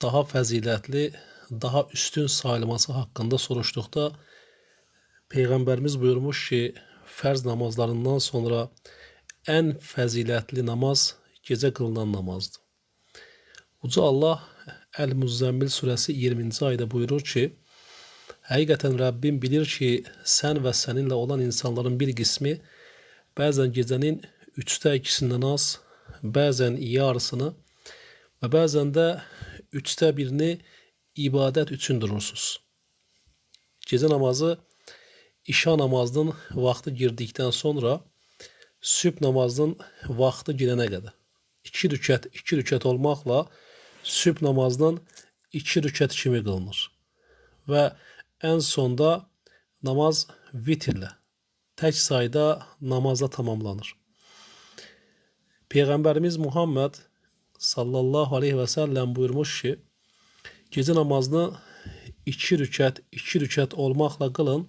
daha fəzilətli, daha üstün sayılması haqqında soruşduqda Peyğəmbərimiz buyurmuş ki, fərz namazlarından sonra ən fəzilətli namaz gecə qılınan namazdır. Uca Allah Əl-Müzzəmmil surəsi 20-ci ayədə buyurur ki, həqiqətən Rəbbim bilir ki, sən və səninlə olan insanların bir qismi bəzən gecənin üçdə ikisindən az, bəzən yarısını və bəzən də üçdə birini ibadət üçün durursunuz. Gecə namazı işa namazının vaxtı girdikdən sonra sübh namazının vaxtı girənə qədər iki rükət, iki rükət olmaqla sübh namazının iki rükət kimi qılınır. Və ən sonda namaz vitrlə, tək sayda namazla tamamlanır. Peyğəmbərimiz Muhammed sallallahu aleyhi və səlləm buyurmuş ki, gecə namazını iki rükət, iki rükət olmaqla qılın.